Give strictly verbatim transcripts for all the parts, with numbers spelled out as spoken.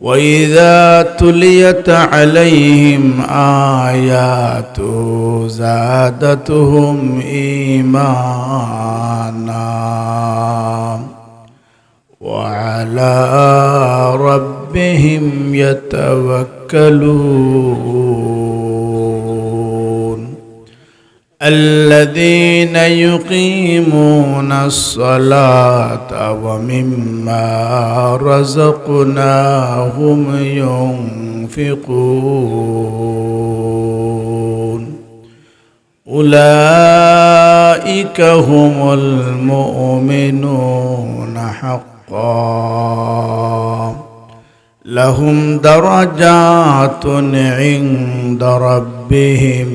وإذا تليت عليهم آياته زادتهم إيمانا وعلى ربهم يتوكلون. الذين يقيمون الصلاة ومما رزقناهم ينفقون. أولئك هم المؤمنون حقا. لهم درجات عند ربهم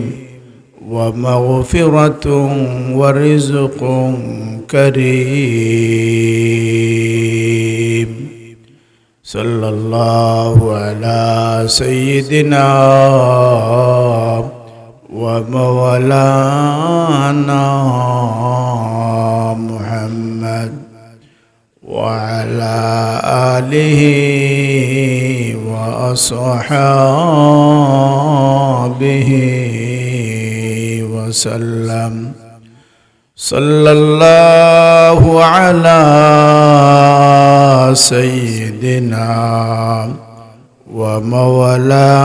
ومغفرة ورزق كريم. صلى الله على سيدنا ومولانا محمد وعلى آله وأصحابه وسلم. صلى الله على سيدنا ومولانا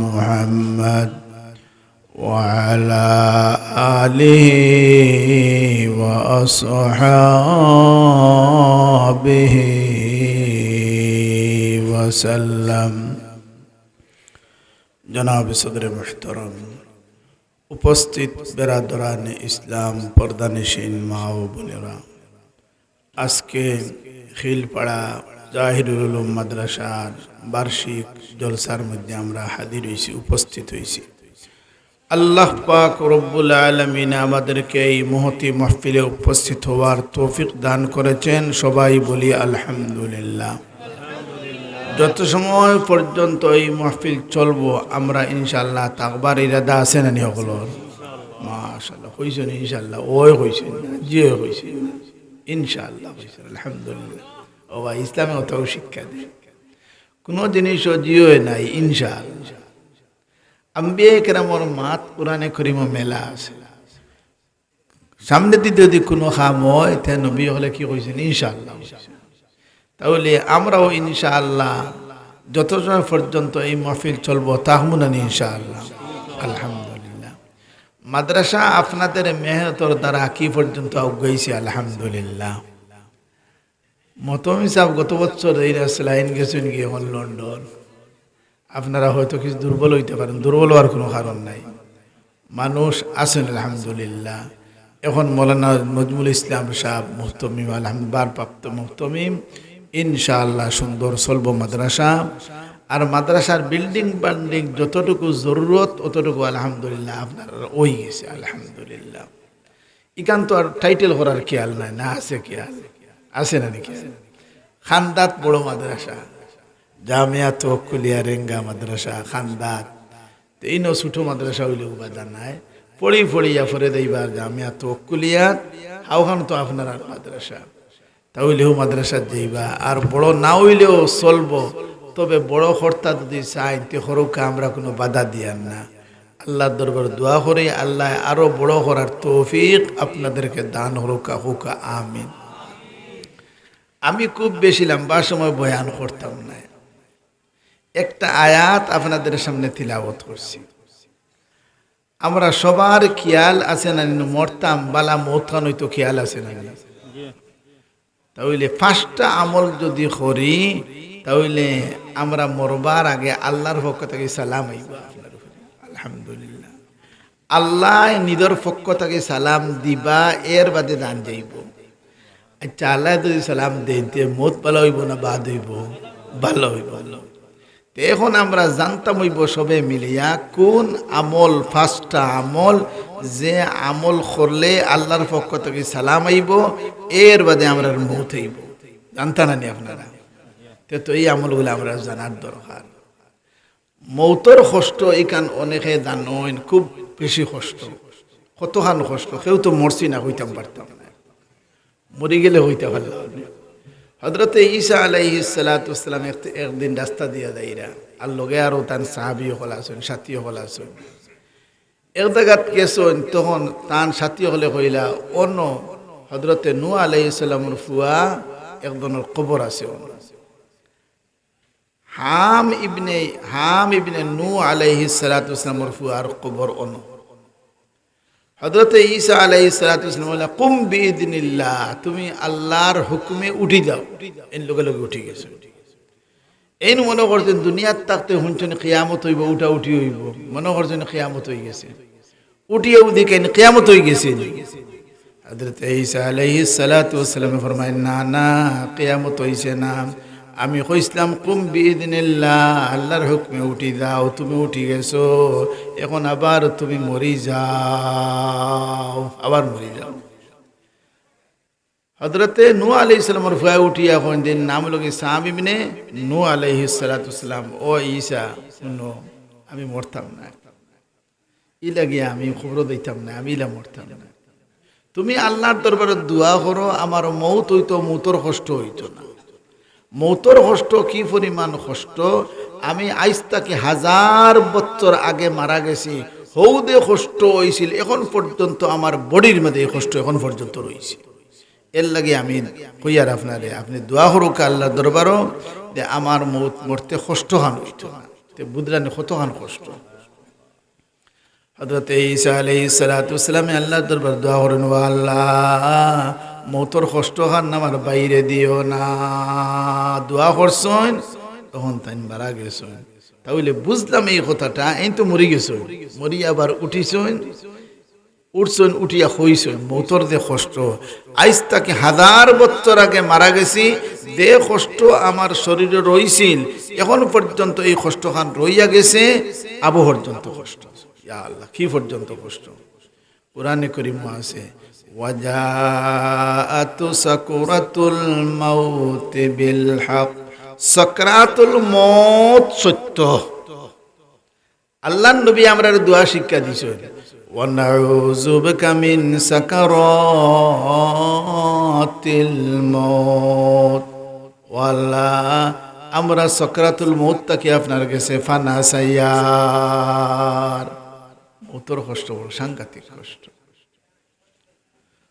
محمد وعلى آله وأصحابه وسلم. জনাব সদরে মুহতারাম, উপস্থিত বেরাদরানে ইসলাম, পর্দানিশীন মা ও বোনেরা, আজকে খিলপাড়া জাহিরুল উলুম মাদ্রাসার বার্ষিক জলসার মধ্যে আমরা হাজির হইছি, উপস্থিত হইছি। আল্লাহ পাক রব্বুল আলামিন আমাদেরকে এই মহতী মাহফিলে উপস্থিত হওয়ার তৌফিক দান করেছেন। সবাই বলি আলহামদুলিল্লাহ। যত সময় পর্যন্ত এই মাহফিল চলবো, আমরা ইনশাআল্লাহ থাকবার ইরাদা আছে না নি হকলর? মাশাআল্লাহ, কইছেন ইনশাআল্লাহ, ওই কইছেন না, জি ওই কইছেন না, ইনশাআল্লাহ কইছেন, আলহামদুলিল্লাহ। ও ভাই, ইসলামে অতও শিক্ষা দেয়, কোনো জিনিসও জি হয় নাই, ইনশাআল্লাহ। আম্বিয়া কেরামর মাত কোরআনে করিমও মেলা আছে। সামনেদি যদি কোনো কাম হয়, তে নবী হকলে কি কইছেন? ইনশাআল্লাহ। তাহলে আমরাও ইনশাআল্লাহ যত সময় পর্যন্ত এই মাহফিল চলবো, থাকমু না নি ইনশাআল্লাহ? আলহামদুলিল্লাহ। মাদ্রাসা আপনাদের মেহনতর দ্বারা কি পর্যন্ত আগুয়াইছে? আলহামদুলিল্লাহ। মহতমিম সাহেব গত বছর এই রাস্তা লাইন গেছেন গিয়ে এখন লন্ডন। আপনারা হয়তো কিছু দুর্বল হইতে পারেন, দুর্বল হওয়ার কোনো কারণ নাই। মানুষ আছেন আলহামদুলিল্লাহ। এখন মৌলানা নজমুল ইসলাম সাহেব মুহতমিম, আলহামদুলিল্লাহ, ভারপ্রাপ্ত মুহতমিম, ইনশাআল্লাহ সুন্দর চলবো মাদ্রাসা। আর মাদ্রাসার বিল্ডিং বাল্ডিং যতটুকু জরুরত, অতটুকু আলহামদুলিল্লাহ আপনার ওই গেছে, আলহামদুলিল্লাহ। ইখান তো আর টাইটেল করার খেয়াল নাই, না আছে খেয়াল? আছে না নি খেয়াল? খান্দাত বড় মাদ্রাসা, জামিয়া তওয়াক্কুলিয়া রেঙ্গা মাদ্রাসা খান্দাত। তে ইনো ছোট মাদ্রাসা হইলেও বাধা নাই, পড়ি পড়ি ইয়া পরে দেইবার জামিয়া তওয়াক্কুলিয়া, হাওখান তো আপনার আর মাদ্রাসা। তা হইলেও মাদ্রাসাত যাইবা, আর বড় না হইলেও চলবো। তবে বড় কর্তা যদি চাইন, তে করউক্কা, আমরা কোনো বাধা দিয়ার না। আল্লাহর দরবার দোয়া করি, আল্লাহ আরো বড় করার তৌফিক আপনাদেরকে দান করউক্কা, কউক্কা আমিন। আমি খুব বেশি লম্বা সময় বয়ান করতাম না, একটা আয়াত আপনাদের সামনে তিলাওয়াত করছি। আমরা সবার খেয়াল আছে না নি, মরতাম বালা মউতখান অইতো, খেয়াল আছে না নি? তাইলে পাঁচটা আমল যদি করি, তাইলে আমরা মরবার আগে আল্লাহর পক্ষ থাকি সালাম আইবো আপনার উপরে। আলহামদুলিল্লাহ। আল্লাহ নিজর পক্ষ থাকি সালাম দিবা, এর বাদে জান যাইবো। আচ্ছা, আল্লাহ যদি সালাম দেইন, তে মউত বালা অইবো না বাদ অইবো? বালা অইবো। তে এখন আমরা জানতাম অইবো সবে মিলিয়া কুন আমল, পাঁচটা আমল, যে আমল করলে আল্লাহর পক্ষ থাকি সালাম আইবো, এর বাদে আমরার মউত অইবো। জানতা না নি আপনারা? তে তো এই আমলগুলা আমরার জানার দরকার। মউতর কষ্ট ইখান অনেকে জানইন, খুব বেশি কষ্ট। কতখান কষ্ট, কেউ তো মরছি না, কইতাম পারতাম না। মরি গেলে কইতা পারলাম না। হযরতে ঈসা আলাইহিস সালাতু ওয়াস সালাম এক-, একদিন রাস্তা দিয়া যাইরা, আর লগে আরো তান সাহাবী অকল আছইন, সাথী অকল আছইন। এক জাগাত গেছইন, তখন তান সাথী অকলে কইলা, "অনো হযরতে নূহ আলাইহিস সালামর ফুয়া একজনর কবর আছে অনো।" হাম ইবনে, হাম ইবনে নূহ আলাইহিস সালাতু ওয়াস সালামর ফুয়ার কবর অনো। হযরতে ঈসা আলাইহিস সালাতু ওয়াস সালাম বলে, "কুম বিইذنিল্লাহ, তুমি আল্লাহর হুকুমে উঠি যাও।" এইন লগে লগে উঠি গেছে। এইন মনো করছইন দুনিয়াত থাকতে হুনছইন কিয়ামত অইবো, উঠাউঠি অইবো, মনো করছইন কিয়ামত অইগেছে। উঠিয়া উদি কেন কিয়ামত অইগেছে। হযরতে ঈসা আলাইহিস সালাতু ওয়াস সালামে ফরমাইন, "না, না, কিয়ামত অইছে না। আমি কইছলাম, কুম বিইذنিল্লাহ, আল্লাহর হুকুমে উঠি যাও, তুমি উঠি গেছো, এখন আবার তুমি মরি যাও, আবার মরি যাও।" হযরতে নূহ আলাইহিস সালামর ফুয়ায় উঠিয়া কইন দিন নাম লগে হাম ইবনে নূহ আলাইহিস সালাতু ওয়াস সালাম, "ও ঈসা, হুনো, আমি মরতাম না।" ই লাগিয়া আমি কবরো যাইতাম না, আমি ইলা মরতাম না। তুমি আল্লাহর দরবারে দোয়া করো, আমার মউত অইতো, মউতর কষ্ট অইতো না। মউতর কষ্ট কি পরিমাণ কষ্ট, আমি আইজ থাকি হাজার বছর আগে মারা গেছি, হউ যে কষ্ট অইছিল, এখন পর্যন্ত আমার বডির মাঝে এই কষ্ট এখন পর্যন্ত রইছে। এর লাগি আমি কইয়ার আপনারে, আপনে দোয়া করউক্কা আল্লাহর দরবারো যে আমার মউত মরতে কষ্টখান অইতো না। তে বুঝরানি কতখান কষ্ট। হযরতে ঈসা আলাইহিস সালাতু ওয়াস সালামে আল্লাহর দরবারো দোয়া করইন, "ও আল্লাহ, মউতর কষ্টখান আমার বাইরে দিও না।" দোয়া করছইন, তখন তাইন মারা গেছইন। তাইলে বুঝলাম এই কথাটা, এইন তো মরি গেছইন, মরি আবার উঠিছইন, উঠছইন, উঠিয়া কইছইন, মউতর যে কষ্ট, আইজ থাকি হাজার বছর আগে মারা গেছি, যে কষ্ট আমার শরীরো রইছিল, এখন পর্যন্ত এই কষ্টখান রইয়া গেছে, আবু পর্যন্ত কষ্ট। ইয়া আল্লাহ, কি পর্যন্ত কষ্ট? কোরআনে করিমো আছে, "ওয়াজাআতু সাকরাতুল মাউতি বিল হক।" সাকরাতুল মউত সত্য। আল্লাহর নবী আমরারে দোয়া শিক্ষা দিছইন, "ওয়া নাউযু বিকা মিন সাকারাতিল মউত।" ও আল্লাহ, আমরা সাকরাতুল মউত থাকি আপনার গেছে ফানা চাইয়ার। মউতর কষ্ট বড় সাংঘাতিক কষ্ট।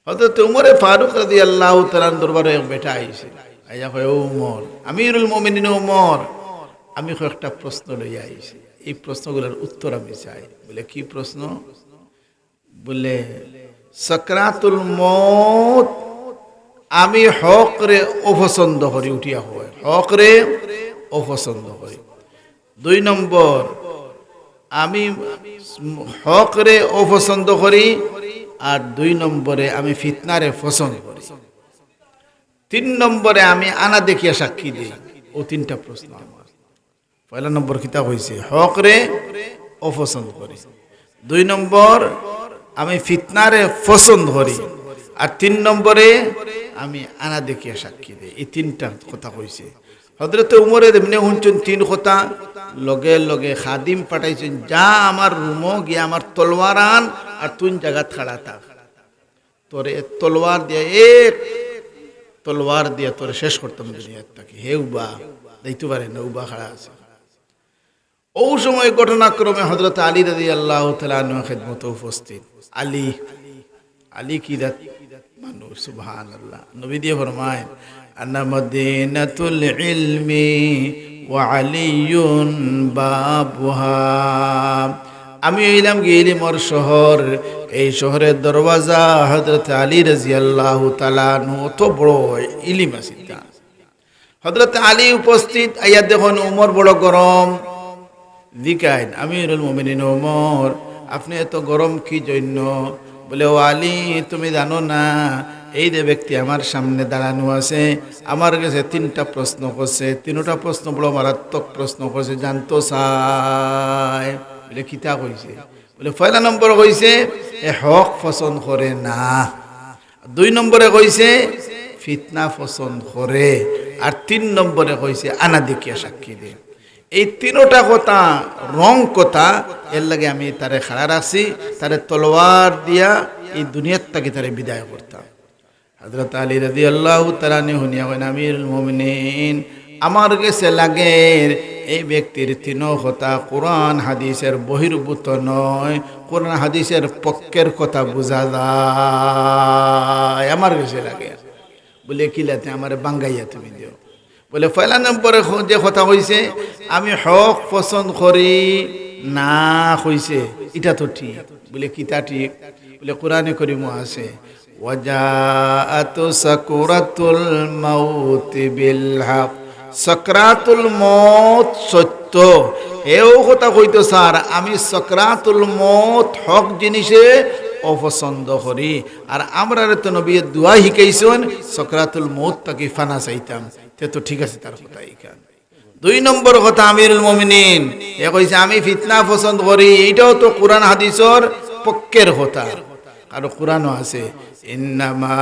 হযরত উমরে ফারুক রাদিয়াল্লাহু তাআলা আনহুর দরবারো এক বেটা আইছে, আইয়া কয়, "ও উমর, আমিরুল মুমিনিন উমর, আমি কয়েকটা প্রশ্ন লইয়া আইছি, এই প্রশ্নগুলোর উত্তর আমি চাই।" বলে, "কি প্রশ্ন?" বলে, "সাকরাতুল মউত আমি হকরে অপছন্দ করি", উঠিয়া কয়, "হকরে অপছন্দ করি।" দুই নম্বর, আমি হকরে অপছন্দ করি, আর দুই নম্বরে আমি ফিতনারে পছন্দ করি। তিন নম্বরে আমি আনা দেখিয়া সাক্ষী দেই। অউ তিনটা প্রশ্ন আমার। পয়লা নম্বর কিতা কইছে? হকরে অপছন্দ করি। দুই নম্বর, আমি ফিতনারে পছন্দ করি। আর তিন নম্বরে, আমি আনা দেখিয়া সাক্ষী দেই। এই তিনটা কথা কইছে। হযরতে উমরে যেমনে হুনছইন তিন কথা, লগে লগে খাদিম পাঠাইছইন, "যা আমার রুমো গিয়া আমার তলোয়ার আন, আর তুইন জাগাত খাড়া থাক। তোরে তলোয়ার দিয়া, এক তলোয়ার দিয়া তোরে শেষ করতাম দুনিয়ার থাকি।" হে উবা, যাইতো পারে না, উবা খাড়া আছে। অউ সময় ঘটনাক্রমে হযরত আলী রাদিয়াল্লাহু তাআলা আনহু খেদমতো উপস্থিত। আলী, আলী কি জাত মানুষ, সুবহানাল্লাহ। নবীজিয়ে ফরমায়, "আনা মাদিনাতুল ইলমি ওয়া আলিয়ুন বাবুহা।" আমি অইলাম গি ইলিমর শহর, এই শহরের দরওয়াজা হযরত আলী রাদিয়াল্লাহু তাআলা আনহু, অত বড় ইলিম আছে তান। হযরত আলী উপস্থিত, আইয়া দেখইন উমর বড় গরম। জিকাইন, "আমিরুল মুমিনিন উমর, আপনে এত গরম কি জন্য?" বলে, "ও আলী, তুমি জানো না, এই যে ব্যক্তি আমার সামনে দাঁড়ানো আছে, আমার গেছে তিনটা প্রশ্ন করছে, তিনটা প্রশ্ন বড় মারাত্মক প্রশ্ন করছে, জানতো চায়।" বলে, "কিতা কইছে?" বলে, "পয়লা নম্বর কইছে, এ হক পছন্দ করে না।" দুই নম্বরে কইছে ফিতনা পছন্দ করে, আর তিন নম্বরে কইছে আনা দেখিয়া সাক্ষী দে। এই তিনটা কথা, রং কথা, এর লাগি আমি তারে খাড়া রাখছি, তারে তলোয়ার দিয়া এই দুনিয়ার থাকি তারে বিদায় করতাম। হযরত আলী রাদিয়াল্লাহু তাআলা আনহু হুনিয়া কইন, "আমিরুল মুমিনিন, আমার গেছে লাগের এই ব্যক্তির তিনও কথা কোরআন হাদিসের বহির্ভূত নয়, কোরআন হাদিসের পক্ষের কথা বুঝা যায়, আমার গেছে লাগের।" বলে, "কিলাতে আমারে বাঙ্গাইয়া তুমি দেও।" বলে, "পয়লা নম্বরে খ-, যে কথা কইছে, আমি হক পছন্দ করি না কইছে, ইটা তো ঠিক।" বলে, "কিতা ঠিক?" বলে, "কোরআনে করিমো আছে, ওয়াজাআতু সাকরাতুল মাউতি বিল হক।" সাকরাতুল মউত সত্য। হেও কথা কইতো স্যার, আমি সাকরাতুল মউত হক জিনিসে অপছন্দ করি। আর আমরারে তো নবীয়ে দোয়া হিকাইছইন, সাকরাতুল মউত থাকি ফানা চাইতাম। তে তো ঠিক আছে তার কথা ইখান। দুই নম্বর কথা, আমিরুল মুমিনিন, এ কইছে, "আমি ফিতনা পছন্দ করি।" এইটাও তো কোরআন হাদিসর পক্ষের কথা। আর কোরআনও আছে, "ইন্নামা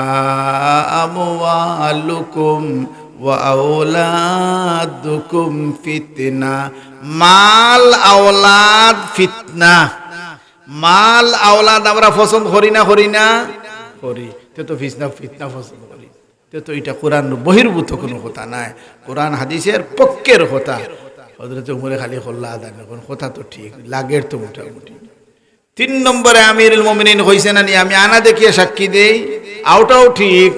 আমওয়ালুকুম ওয়া আওলাদুকুম ফিতনা।" মাল আওলাদ ফিতনা। মাল আওলাদ আমরা পছন্দ করি না, করি না? করি। তে তো ফিতনা, ফিতনা পছন্দ করি। তে তো ইটা কোরআন বহির্ভূত কোনো কথা নায়, কোরআন হাদিসের পক্ষের কথা। হযরতে উমরে খালি কল্লা আদান, এখন কথা তো ঠিক, লাগের তো মোটামুটি। তিন নম্বরে আমিরুল মুমিনিন কইছে না নি, "আমি আনা দেখিয়া সাক্ষী দেই, আওটাও ঠিক।"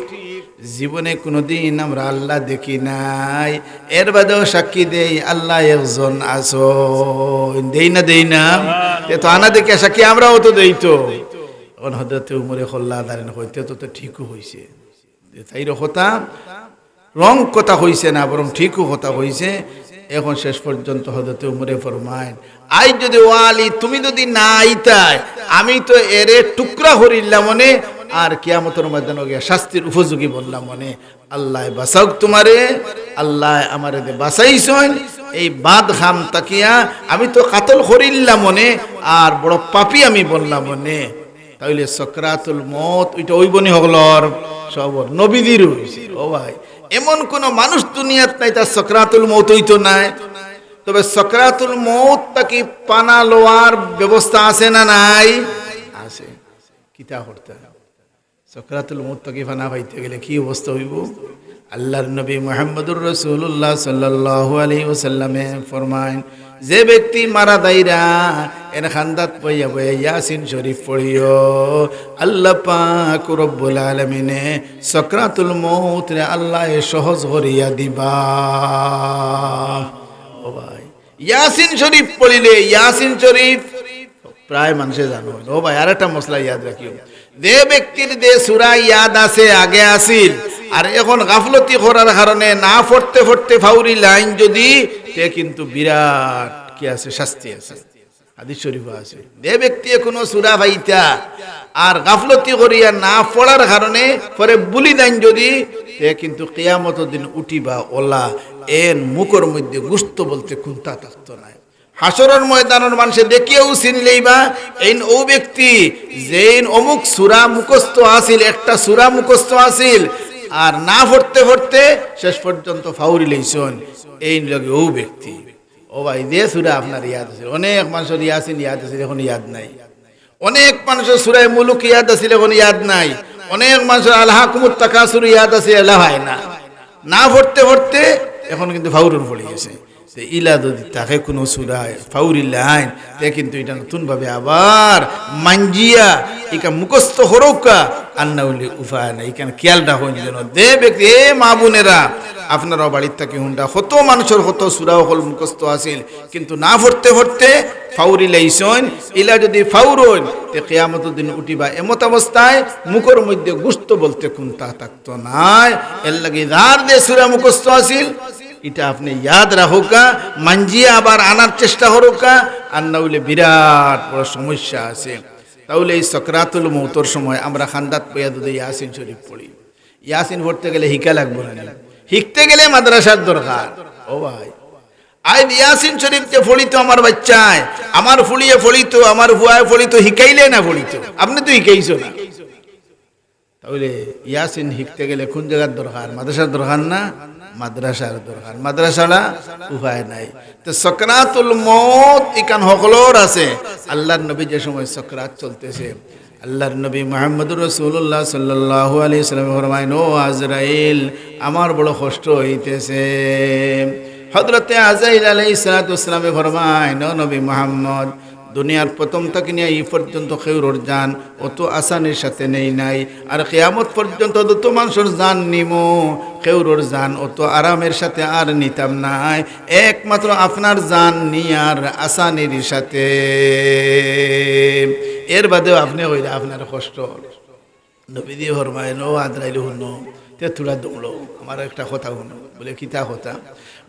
জীবনে কোনোদিন আমরা আল্লাহ দেখি নাই, এর বাদেও সাক্ষী দেই আল্লাহ একজন আছইন। দেই না, দেই না? তে তো আনা দেখিয়া সাক্ষী আমরাও তো দেই তো। এখন হযরতে উমরে কল্লা আদান কইন, "তে তো, তো ঠিকও কইছে।" যে তাইর কথা, রং কথা কইছে না, বরং ঠিকও কথা কইছে। এখন শেষ পর্যন্ত হযরতে উমরে ফরমাইন, "আইজ যদি ও আলী, তুমি যদি না আইতায়, আমি তো এরে টুকরা করিলাম মনে, আর কিয়ামতর ময়দানো গিয়া শাস্তির উপযোগী বনলাম মনে। আল্লায় বাঁচাউক তুমারে, আল্লায় আমারে যে বাঁচাইছইন, এই বাদ খাম থাকিয়া আমি তো কাতল করিলাম মনে, আর বড় পাপী আমি বনলাম মনে।" তাইলে সাকরাতুল মউত ওইটা অইবো নি হকলর? সবর, নবীজির অইছে। ও ভাই, এমন কোন মানুষ দুনিয়াত নাই তার সাকরাতুল মউত অইতো নায়। তবে সাকরাতুল মউত থাকি পানা লওয়ার ব্যবস্থা আছে না নাই? আছে। কিতা করতা? সাকরাতুল মউত থাকি পানা পাইতে গেলে কি অবস্থা অইবো? আল্লাহর নবী মুহাম্মদুর রাসূলুল্লাহ সাল্লাল্লাহু আলাইহি ওয়াসাল্লামে ফরমাইন, যে ব্যক্তি মারা যাইরা এর কান্দাত বইয়া বইয়া ইয়াসিন শরীফ পড়িও, আল্লাহ পাক রব্বুল আলামিনে সাকরাতুল মউতরে আল্লায় সহজ করিয়া দিবা। ও ভাই, ইয়াসিন শরীফ পড়িলে, ইয়াসিন শরীফ প্রায় মানুষে জানো। ও ভাই, আরেকটা মসলা ইয়াদ রাখিও, যে ব্যক্তির যে সূরা ইয়াদ আছে, আগে আছিল, আর এখন গাফলতি করার কারণে না পড়তে পড়তে ফাউরি লাইন যদি, তে কিন্তু বিরাট কি আছে, শাস্তি আছে। হাদিস শরীফ আছে, যে ব্যক্তি এখনো সূরা পাইতা আর গাফলতি করিয়া না পড়ার কারণে পরে ভুলি যাইন যদি, তে কিন্তু কিয়ামতর দিন উঠিবা ওলা, এন মুখর মধ্যে গুস্ত বলতে কুন্তা থাকতো নায়। হাশরর ময়দানর মানষে দেখিয়াউ চিনিলাইবা, এইন অউ ব্যক্তি, যেইন অমুক সূরা মুখস্থ আছিল, একটা সূরা মুখস্থ আছিল, আর না পড়তে পড়তে শেষ পর্যন্ত ফাউরি লাইছইন, এইন লগে অউ ব্যক্তি। ও ভাই, যে সূরা আপনার ইয়াদ আছিল, অনেক মানষর ইয়াসিন ইয়াদ আছিল, এখন ইয়াদ নাই। অনেক মানষর সূরায়ে মুলুক ইয়াদ আছিল, এখন ইয়াদ নাই। অনেক মানষর আলহাকুমুত তাকাসুর ইয়াদ আছে, এলা হয় না। না পড়তে পড়তে এখন কিন্তু ফাউরন পড়ি গেছে। তে ইলা যদি থাকে কোনো সূরায় ফাউরি লাইন, তে কিন্তু ইটা নতুন ভাবে আবার মাঞ্জিয়া ইকা মুখস্থ করউক্কা, আর না অইলে উপায় নাই। ইখান খেয়াল রাখইন যেন। যে ব্যক্তি, এ মা বোনেরা, আপনারাও বাড়ির থাকি হুনরা, কত মানষর কত সূরা অকল মুখস্থ আছিল, কিন্তু না পড়তে পড়তে ফাউরি লাইছইন। ইলা যদি ফাউরইন, তে কিয়ামতর দিন উঠিবা এমত অবস্থায় মুখর মধ্যে গুস্ত বলতে কুন্তা থাকতো নায়। এর লাগি যার যে সূরা মুখস্থ আছিল, ইটা আপনে ইয়াদ রাখউক্কা, মাঞ্জিয়া আবার আনার চেষ্টা করউক্কা, আর না অইলে বিরাট বড় সমস্যা আছে। তাইলে এই সাকরাতুল মউতর সময় আমরা কান্দাত বইয়া যদি ইয়াসিন শরীফ পড়ি, ইয়াসিন পড়তে গেলে হিকা লাগবো না নি? হিকতে গেলে মাদ্রাসার দরকার। ও ভাই, আইজ ইয়াসিন শরীফ যে পড়িতো আমার বাইচ্চায়, আমার ফুড়িয়ে পড়িতো, আমার ফুয়ায় পড়িতো, হিকাইলে না পড়িতো, আপনে তো হিকাইছো না। তাইলে ইয়াসিন হিকতে গেলে কুন জাগার দরকার? মাদ্রাসার দরকার না? মাদ্রাসার দরকার। মাদ্রাসাটা উপায় নাই। তো সাকরাতুল মউত ইখান হকলর আছে। আল্লাহর নবী যে সময় সাকরাত চলতেছে, আল্লাহর নবী মুহাম্মদুর রাসূলুল্লাহ সাল্লাল্লাহু আলাইহি ওয়াসাল্লামে ফরমাইন, "ও আজরাইল, আমার বড় কষ্ট অইতেছে।" হযরতে আজরাইল আলাইহিস সালাতু ওয়াস সালামে ফরমাইন, "ও নবী মুহাম্মদ, দুনিয়ার প্রথম থাকি নিয়া ই পর্যন্ত কেউরর জান অত আসানির সাথে নেই নাই, আর কিয়ামত পর্যন্ত যত মানষর জান নিমু, কেউরর জান অত আরামের সাথে আর নিতাম নায়, একমাত্র আপনার জান নিয়ার আসানির সাথে। এর বাদেও আপনে কইরা আপনার কষ্ট।" নবীজি ফরমাইন, "ও আজরাইল, হুনো, তে থুড়া দমলো, আমার একটা কথা হুনো।" বলে, "কিতা কথা?"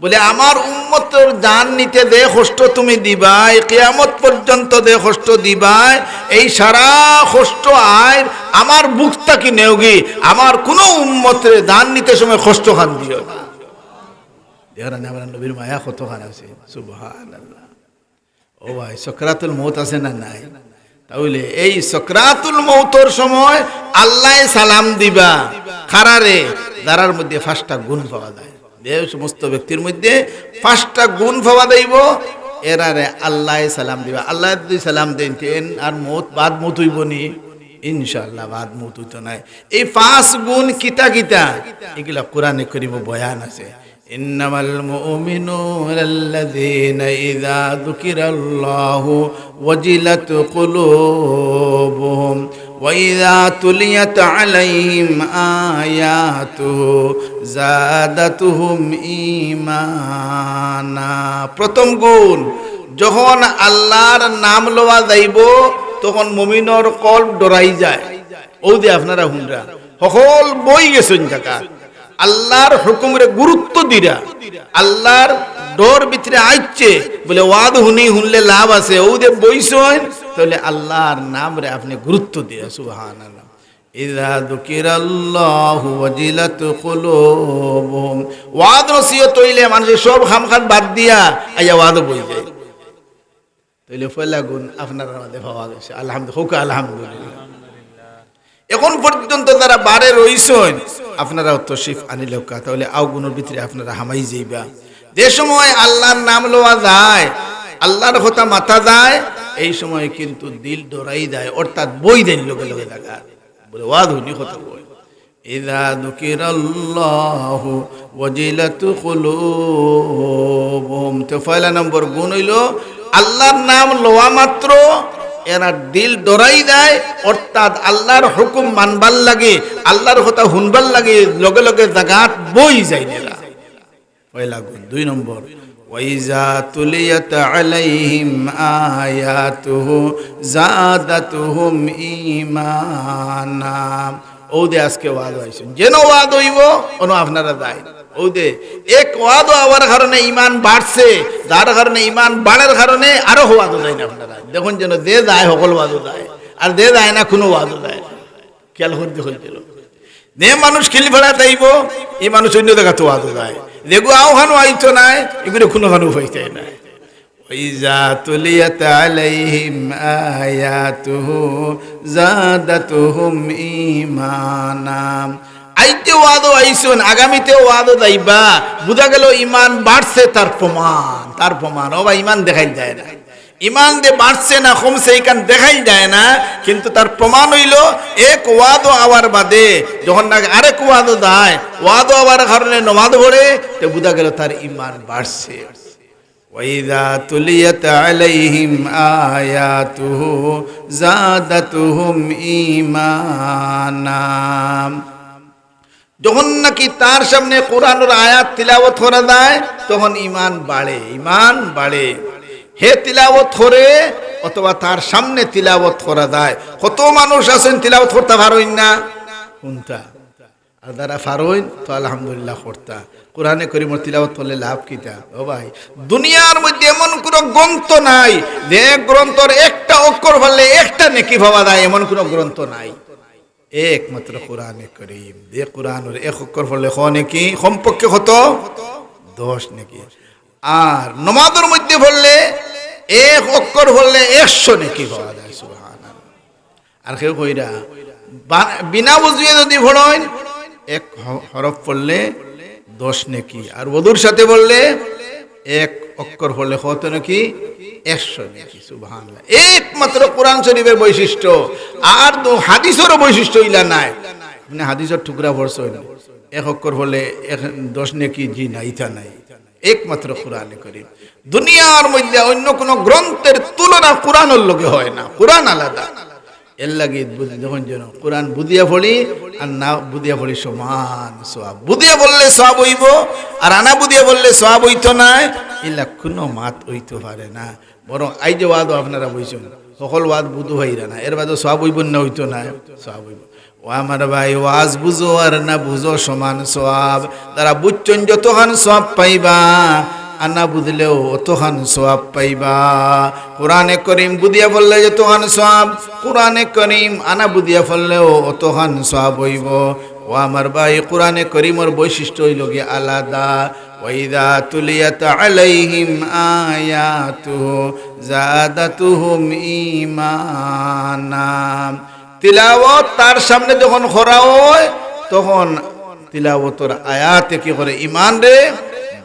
বলে, "আমার উম্মতর জান নিতে যে কষ্ট তুমি দিবায়, কিয়ামত পর্যন্ত যে কষ্ট দিবায়, এই সারা কষ্ট আইর আমার বুক থাকি নেওগি, আমার কুনু উম্মতরে জান নিতে সময় কষ্ট খান দিও না।" দেখরা নি, আমরার নবীর মায়া কতখান আছে, সুবহানাল্লাহ। ও ভাই, সকরাতুল মউত আছে না নাই? তাইলে এই সকরাতুল মউতর সময় আল্লায় সালাম দিবা। কারারে? যারার মধ্যে পাঁচটা গুণ পাওয়া যায়। যে সমস্ত ব্যক্তির মধ্যে পাঁচটা গুণ পাওয়া যাইবো, এরারে আল্লায় সালাম দিবা। আল্লায় যদি সালাম দেইন, তে এন আর মউত, বাদ মউত অইবো নি? ইনশাআল্লাহ, বাদ মউত অইতো নায়। এই পাঁচ গুণ কিতা কিতা? এগুলা কোরআনে করিমো বয়ান আছে। إنما المؤمنون الذين إذا ذكر الله وجلت قلوبهم وإذا تليت عليهم آياته زادتهم إيمانا। প্রথম গুণ, যখন আল্লাহর নাম লওয়া যাইবো, তখন মুমিনর কলব ডরাই যায়। অউ যে আপনারা হুনরা, হকল বই গেছইন জাগাত। আল্লাহর হুকুমরে গুরুত্ব দিরা, আল্লাহর ডর ভিতরে আইছে, বলে, "ওয়াজ হুনি, হুনলে লাভ আছে।" অউ যে বইছইন, তাইলে আল্লাহর নামরে আপনে গুরুত্ব দিরা। সুবহানাল্লাহ। إذا ذكر الله وجلت قلوبهم। ওয়াজ নসিহত অইলে মানষে সব কামকাজ বাদ দিয়া আইয়া ওয়াজো বই যায়। তাইলে পয়লা গুণ আপনারার মাঝে পাওয়া গেছে। আলহামদুলিল্লাহ, কউক্কা আলহামদুলিল্লাহ। এখন পর্যন্ত যারা বারে রইছইন, আপনারাও তশরিফ আনিলাউক্কা, তাইলে অউ গুণর ভিতরে আপনারা হামাই যাইবা। যে সময় আল্লাহর নাম লওয়া যায়, আল্লাহর কথা মাতা যায়, এই সময় কিন্তু দিল ডরাই যায়, অর্থাৎ বই দেন লগে লগে জাগাত। বলে, "ওয়াজ হুনি, কথা কই।" إذا ذكر الله وجلت قلوبهم। তে পয়লা নম্বর গুণ অইলো, আল্লাহর নাম লওয়া মাত্র এরার দিল ডরাই যায়, অর্থাৎ আল্লাহর হুকুম মানবার লাগি, আল্লাহর কথা হুনবার লাগি লগে লগে জাগাত বই যাইন এরা। পয়লা গুণ। দুই নম্বর, وإذا تليت عليهم آياته زادتهم إيمانا। অউ দে আজকে ওয়াজ অইছে, যেন ওয়াজ অইবো, অনো আপনারা যাইন। অউ দে এক ওয়াজ অওয়ার কারণে ইমান বাড়ছে, যার কারণে ইমান বাড়ার কারণে আরো ওয়াজো যাইন আপনারা। দেখইন যেন যে যায় হকল ওয়াজো যায়, আর যে যায় না কুনু ওয়াজো যায় না। খেয়াল করি দেখইন যেন। যে মানুষ খিলফাড়া যাইবো, ই মানুষ অইন্য জাগাত ওয়াজো যায়। যেগু অউখানো আইতো নায়, ইগুরে কুনুখানো পাইতায় নায়। وإذا تليت عليهم آياته زادتهم إيمانا। আইতে ওয়াজো আইছইন, আগামীতে ওয়াজো যাইবা, বুঝা গেল ইমান বাড়ছে, তার প্রমাণ, তার প্রমাণ। ও ভাই, ইমান দেখাইল যায় না। ইমান যে বাড়ছে না কমছে, ইখান দেখাইল যায় না, কিন্তু তার প্রমাণ অইলো এক ওয়াজো আওয়ার বাদে যখন নাকি আরেক ওয়াজো যায়, ওয়াজো আওয়ার কারণে নমাজ পড়ে, তে বুঝা গেল তার ইমান বাড়ছে। وإذا تليت عليهم آياته زادتهم إيمانا। যখন নাকি তার সামনে কোরআনর আয়াত তিলাওয়াত করা যায়, তখন ইমান বাড়ে, ইমান বাড়ে। হে তিলাওয়াত করে অথবা তার সামনে তিলাওয়াত করা যায়। কত মানুষ আছইন তিলাওয়াত করতা পারইন না, হুনতা। আর যারা পারইন তো আলহামদুলিল্লাহ করতা। কোরআনে করিমর তিলাওয়াত করলে লাভ কিতা? ও ভাই, দুনিয়ার মধ্যে এমন কুনু গ্রন্থ নাই যে গ্রন্থর একটা অক্ষর পড়লে একটা নেকি পাওয়া যায়, এমন কুনু গ্রন্থ নাই। একমাত্র কোরআনে করিম, যে কোরআনর এক অক্ষর পড়লে ক নেকি, কমপক্ষে কত? দশ নেকি। আর নমাজর মধ্যে পড়লে এক অক্ষর পড়লে একশো নেকি পাওয়া যায়। সুবহানাল্লাহ। আর কেউ কইরা, বা-, বিনা ওযুয়ে যদি পড়ইন, এক হ-, হরফ পড়লে দশ নেকি, আর ওযুর সাথে পড়লে এক অক্ষর পড়লে কত নেকি? একশো নেকি। সুবহানাল্লাহ। একমাত্র কোরআন শরীফের বৈশিষ্ট্য। আর তো হাদিসেরও বৈশিষ্ট্য ইলা নাই। আপনে হাদিসের টুকরা পড়ছইন, এক অক্ষর পড়লে এক, দশ নেকি? জি না, ইতা নাই। একমাত্র কোরআনে করিম। দুনিয়ার মধ্যে অন্য কোনো গ্রন্থের তুলনা কোরআনের লগে হয় না, কোরআন আলাদা। এর লাগি বুঝ-, যখন যেন কোরআন বুঝিয়া পড়ি আর না বুঝিয়া পড়ি সমান সওয়াব। বুঝিয়া পড়লে সওয়াব অইবো, আর আনা বুঝিয়া পড়লে সওয়াব অইতো নায়, ইলা কোনো মাত অইতো পারে না। বরং আইজ যে ওয়াজও আপনারা বইছইন, হকল ওয়াজ বুঝো হইরা না, এর বাদে সওয়াব অইবো না অইতো নায়? সওয়াব অইবো। ও আমার ভাই, ওয়াজ বুঝো আর না বুঝো সমান সওয়াব। যারা বুঝছইন যতখান সওয়াব পাইবা, আর না বুঝলেও অতখান সওয়াব পাইবা। কোরআনে করিম বুঝিয়া পড়লে যতখান সওয়াব, কোরআনে করিম আনা বুঝিয়া পড়লেও অতখান সওয়াব অইবো। ও আমার ভাই, কোরআনে করিমর বৈশিষ্ট্য অইলো গিয়া আলাদা। وإذا تليت عليهم آياته زادتهم إيمانا। তিলাওয়াত তার সামনে যখন করা হয়, তখন তিলাওয়াতর আয়াতে কি করে? ইমানরে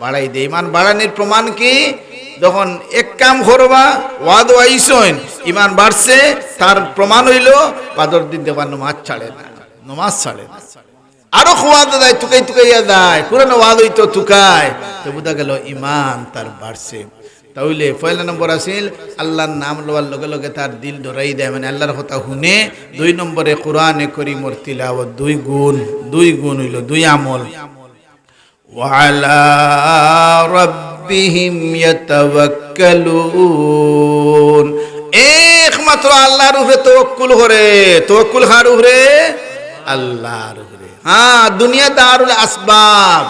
বাড়াই দেয়। ইমান বাড়ানির প্রমাণ কি? যখন এক কাম করবা, ওয়াজও আইছইন, ইমান বাড়ছে, তার প্রমাণ অইলো বাদর দিন দেখবা নমাজ ছাড়ে না, নমাজ ছাড়ে না। আরো ওয়াজ যায়, তুকাই তুকাইয়া যায়, কোরআন ওয়াজ অইতো তুকায়, তো বুঝা গেল ইমান তার বাড়ছে। তাইলে পয়লা নম্বর আছিল আল্লাহর নাম লওয়ার লগে লগে তার দিল ডরাই দেয়, মানে আল্লাহর কথা হুনে। দুই নম্বরে কোরআনে করিমর তিলাওয়াত, দুই গুণ, দুই গুণ অইলো, দুই আমল। وعلى ربهم يتوكلون। একমাত্র আল্লাহর উপরে তওয়াক্কুল করে। তওয়াক্কুল কার উপরে? আল্লাহর উপরে। হ্যাঁ, দুনিয়া দারুল আসবাব।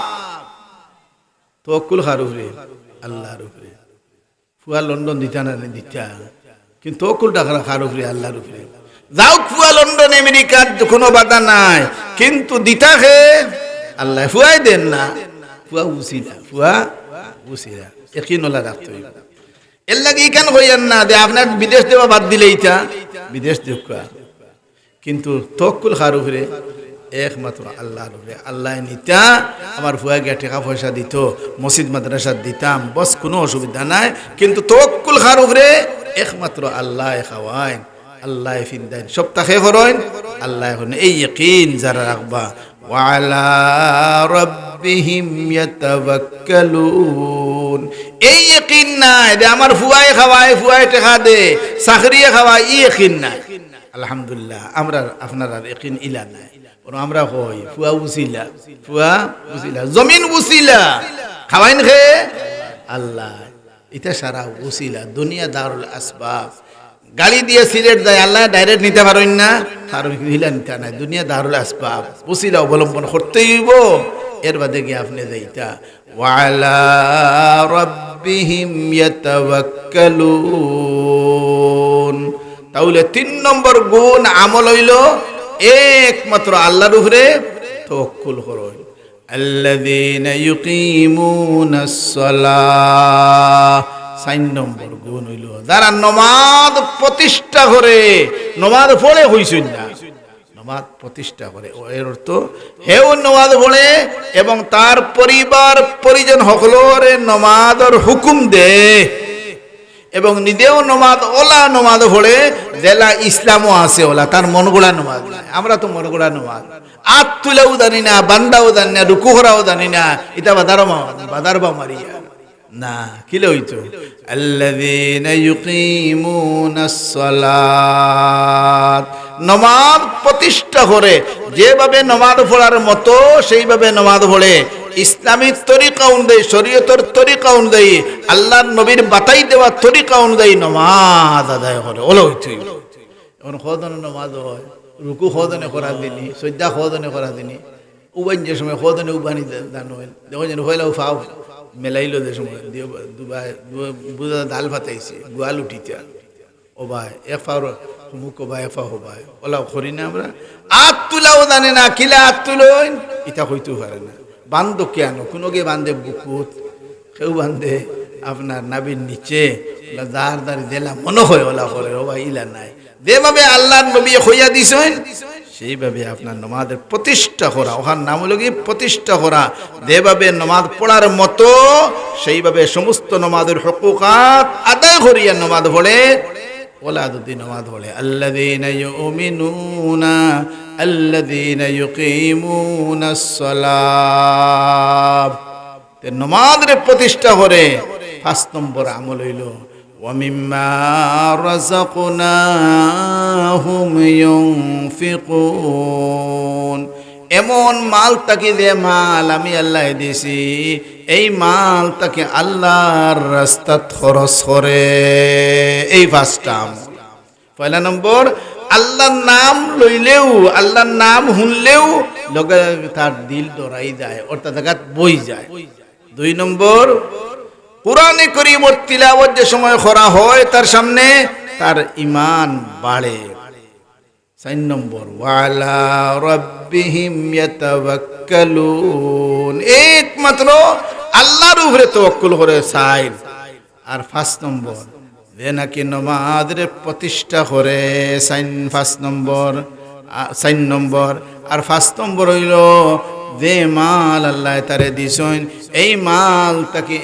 তওয়াক্কুল কার উপরে? আল্লাহর উপরে। ফুয়া লন্ডন দিতা না নি? দিতা। কিন্তু তওয়াক্কুলটা কার, কার উপরে? আল্লাহর উপরে। যাউক ফুয়া লন্ডন, আমেরিকার কোনো বাধা নাই, কিন্তু দিতা কে? আল্লাহ। ফুয়ায় দেন না, ফুয়া উছিলা, ফুয়া উছিলা। একিন ওলা রাখতে অইবো। এর লাগি ইখান কইয়ার না যে আপনার বিদেশ দেওয়া বাদ দিলে ইতা, বিদেশ দেউক্কা। কিন্তু তওয়াক্কুল কার উপরে? একমাত্র আল্লাহর উপরে। আল্লায় নিতা, আমার ফুয়ায় গিয়া টেকা পয়সা দিতো, মসজিদ মাদ্রাসাত দিতাম, বস, কোনো অসুবিধা নাই। কিন্তু তওয়াক্কুল কার উপরে? একমাত্র আল্লায় খাওয়াইন, আল্লায় ফিন্দাইন, সবতা কে করইন? আল্লায় করইন। এই ইয়াকিন যারা রাখবা, وعلى ربهم يتوكلون। এই ইয়াকিন নাই যে আমার ফুয়ায় খাওয়ায়, ফুয়ায় টেকা দে, চাকরিয়ে খাওয়ায়, ই ইয়াকিন নাই। আলহামদুলিল্লাহ, আমরার আপনারার ইয়াকিন ইলা নাই। বরং আমরা কই, ফুয়া উছিলা, ফুয়া উছিলা, জমিন উছিলা, খাওয়াইন কে? আল্লাহ। ইতা সারা উছিলা, দুনিয়া দারুল আসবাব। গাড়ি দিয়া সিলেট যায়, আল্লায় direct নিতা পারইন না, পারইন, কিন্তু হিলা নিতা নায়। দুনিয়া দারুল আসবাব, উছিলা অবলম্বন করতেই অইবো, এর বাদে গিয়া আপনে যাইতা। وعلى ربهم يتوكلون। তাইলে তিন নম্বর গুণ আমল অইলো একমাত্র আল্লাহর উপরে তওয়াক্কুল করইন। الذين يقيمون الصلاة। চাইর নম্বর গুণ অইলো যারা নমাজ প্রতিষ্ঠা করে, নমাজ পড়ে কইছইন না, নমাজ প্রতিষ্ঠা করে। ও, এর অর্থ, হেও নমাজ পড়ে এবং তার পরিবার পরিজন হকলরে নমাজর হুকুম দে এবং নিজেও নমাজ, ওলা নমাজ পড়ে, যেলা ইসলামও আছে ওলা, তার মনগড়া নমাজ নাই। আমরা তো মনগড়া নমাজ, আত তুলাও জানি না, বান্দাও জানি না, রুকু করাও জানি না, ইতা বাদার মা-, বাদার বা মারিয়া। না, কিলা অইতো? الذين يقيمون الصلاة। নমাজ প্রতিষ্ঠা করে, যেভাবে নমাজ পড়ার মতো সেইভাবে নমাজ পড়ে, ইসলামী তরিকা অনুযায়ী, শরীয়তর তরিকা অনুযায়ী, আল্লাহর নবীর বাতাই দেওয়া তরিকা অনুযায়ী নমাজ আদায় করে। ওলা অইতো। এখন কয়জনে নমাজ হয়, রুকু কয়জনে করা দিনি, সজ্জা কয়জনে করা দিনি, উবাইন যে সময় কয়জনে উবানি দে-, দান হয়, দেখো যেন পয়লা উফাও মেলাইলো যে সময়, দিয়ে দুবাই, দু-, বুঝা ডাল ফাতাইছে, গোয়াল উঠিতা। ও ভাই, এক ফাও মুখ ও ভাই, এক ফাও ভাই, ওলা করি না আমরা। আত তুলাও জানে না, কিলা আত তুলইন, ইতা কইতেও পারে না। বান্ধ কেন? কোনো গে বান্ধে বুকুত, কেউ বান্ধে আপনার নাভির নিচে, ওলা যার যার যেলা মনে হয় ওলা করে, ও ভাই, ইলা নাই। যেভাবে আল্লাহর নবী কইয়া দিছইন, সেইভাবে আপনার নমাজের প্রতিষ্ঠা করা, ওখান নাম হলো কি প্রতিষ্ঠা করা, যেভাবে নমাজ পড়ার মতো সেইভাবে সমস্ত নমাজের হকুকাত আদায় করিয়া নমাজ পড়ে। ওলা যদি নমাজ পড়ে, আল্লাযীনা ইউমিনুনা, আল্লাযীনা ইউকিমুনাস সালাহ। তে নমাজরে প্রতিষ্ঠা করে পাঁচ নম্বর আমল হইল, "ওয়া মিম্মা রাযাকনাহুম ইউনফিকুন।" এমন মাল থাকি যে মাল আমি আল্লাহ দিছি, এই মাল থাকি আল্লাহর রাস্তাত খরচ করে। এই পাঁচটা আমল। পয়লা নম্বর, আল্লাহর নাম লইলেউ, আল্লাহর নাম হুনলেউ লগে লগে তার দিল ডরাই যায়, অর্থাৎ জাগাত বই যায়। দুই নম্বর, কোরআনে করিমর তিলাওয়াত যে সময় করা হয় তার সামনে, তার ইমান বাড়ে। চাইর নম্বর, "ওয়া আলা রাব্বিহিম ইয়াতাওয়াক্কালুন", একমাত্র আল্লাহর উপরে তওয়াক্কুল করে। চাইর। আর পাঁচ নম্বর, যে নাকি নমাজরে প্রতিষ্ঠা করে, চাইর, পাঁচ নম্বর, আ, চাইর নম্বর। আর পাঁচ নম্বর হইল, যে মাল আল্লাহ তারে দিছইন, এই মাল থাকি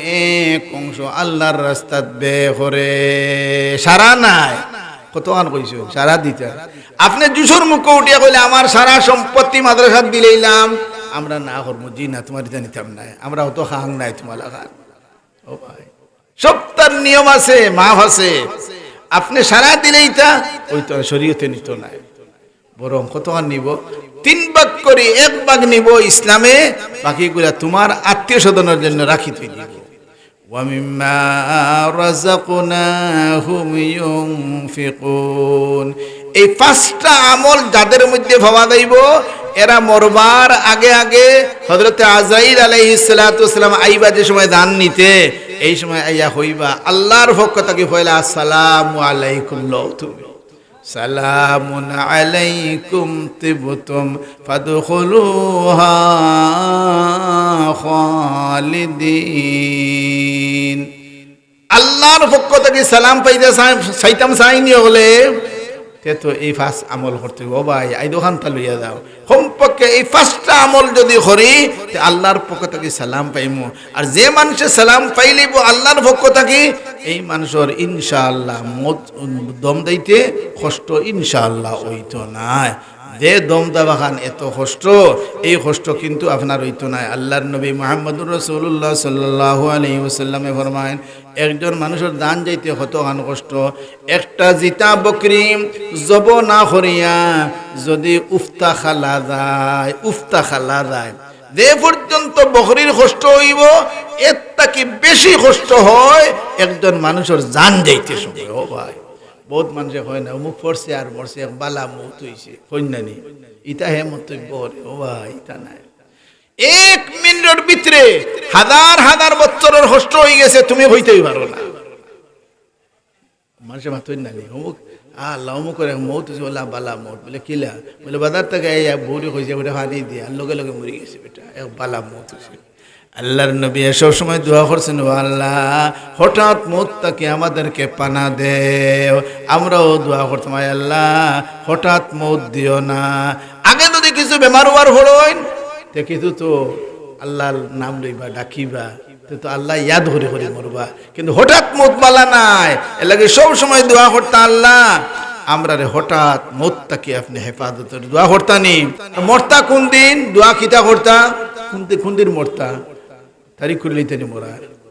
এক অংশ আল্লাহর রাস্তাত ব্যয় করে। সারা নায়, কতখান কইছইন, সারা দিতা। আপনে জুশর মুখো উঠিয়া কইলে, "আমার সারা সম্পত্তি মাদ্রাসাত দিলাইলাম", আমরা না করমু, "জি না, তুমার ইতা নিতাম নায়, আমরা অত খাং নায় তুমার লাখান।" ও ভাই, সবতার নিয়ম আছে, মাপ আছে। আপনে সারা দিলে ইতা অইতো না, শরীয়তে নিতো নায়। বরং কতখান নিবো? তিন ভাগ করি এক ভাগ নিবো ইসলামে, বাকিগুলা তুমার আত্মীয় স্বজনর জন্য রাখি থই দিবো। "ওয়া মিম্মা রাযাকনাহুম ইউনফিকুন।" এই পাঁচটা আমল যাদের মধ্যে পাওয়া যাইবো, এরা মরবার আগে আগে হযরতে আজরাইল আলাইহিস সালাতু ওয়াস সালাম আইবা যে সময় জান নিতে, এই সময় আইয়া কইবা, আল্লাহর পক্ষ থাকি পয়লা, "আসসালামু আলাইকুম", লও তুমি। "সালামুন আলাইকুম তিবতুম ফাদখুলুহা খালিদিন।" আল্লাহর পক্ষ থাকি সালাম পাইতা চাই-, চাইতাম চাইনি অকলে, তে তো এই পাঁচ আমল করতে অইবো। ও ভাই, আই দোকানটা লইয়া যাও, কমপক্ষে এই পাঁচটা আমল যদি করি, তে আল্লাহর পক্ষ থাকি সালাম পাইমু। আর যে মানষে সালাম পাইলিবো আল্লাহর পক্ষ থাকি, এই মানষর ইনশাআল্লাহ মত, দম দিতে কষ্ট ইনশাআল্লাহ অইতো নায়। যে দম দাবাখান এত কষ্ট, এই কষ্ট কিন্তু আপনার অইতো নায়। আল্লাহর নবী মুহাম্মদুর রাসূলুল্লাহ সাল্লাল্লাহু আলাইহি ওয়াসাল্লামে ফরমাইন, একজন মানষর জান যাইতে কতখান কষ্ট। একটা জিতা বকরি জব না করিয়া যদি উফতা খালা যায়, উফতা খালা যায়, যে পর্যন্ত বকরির কষ্ট অইবো, এর থাকি বেশি কষ্ট হয় একজন মানষর জান যাইতে সময়। ও ভাই, বউত মানষে কয় না, "অমুক পড়ছে আর মরছে, এক বালা মউত অইছে", কইন না নি? ইতা হে মন্তব্য করে, ও ভাই, ইতা নায়। এক মিনিটর ভিতরে হাজার হাজার বছরর কষ্ট অইগেছে, তুমি কইতেউ পারো না। মানষে মাতইন না নি, "অমুক, আল্লাহ, অমুকর এক মউত অইছে, অলা বালা মউত।" বলে, "কিলা?" বলে, "বাজার থাকি আইয়া বউরে কইছে, বেটা পানি দিয়া, আর লগে লগে মরি গেছে বেটা, এক বালা মউত অইছে।" আল্লাহর নবী সব সময় দোয়া করছেন, "ও আল্লাহ, হঠাৎ মউত থাকি আমাদেরকে পানা দেও।" আমরাও দোয়া করতাম, "আয় আল্লাহ, হঠাৎ মউত দিও না।" আগে যদি কিছু বেমার অওয়ার পড়ইন, তে কিছু তো আল্লাহর নাম লইবা, ডাকিবা, তে তো আল্লাহ ইয়াদ করি করি মরবা। কিন্তু হঠাৎ মউত বালা নায়, এর লাগি সব সময় দোয়া করতা, "আল্লাহ, আমরারে হঠাৎ মউত থাকি আপনে হেফাজতর দোয়া করতা নি।" মরতা কুন দিন, দোয়া কিতা করতা, কুন দি-, কুন দিন মরতা, তারিখ খুলিলিতা নি মরার।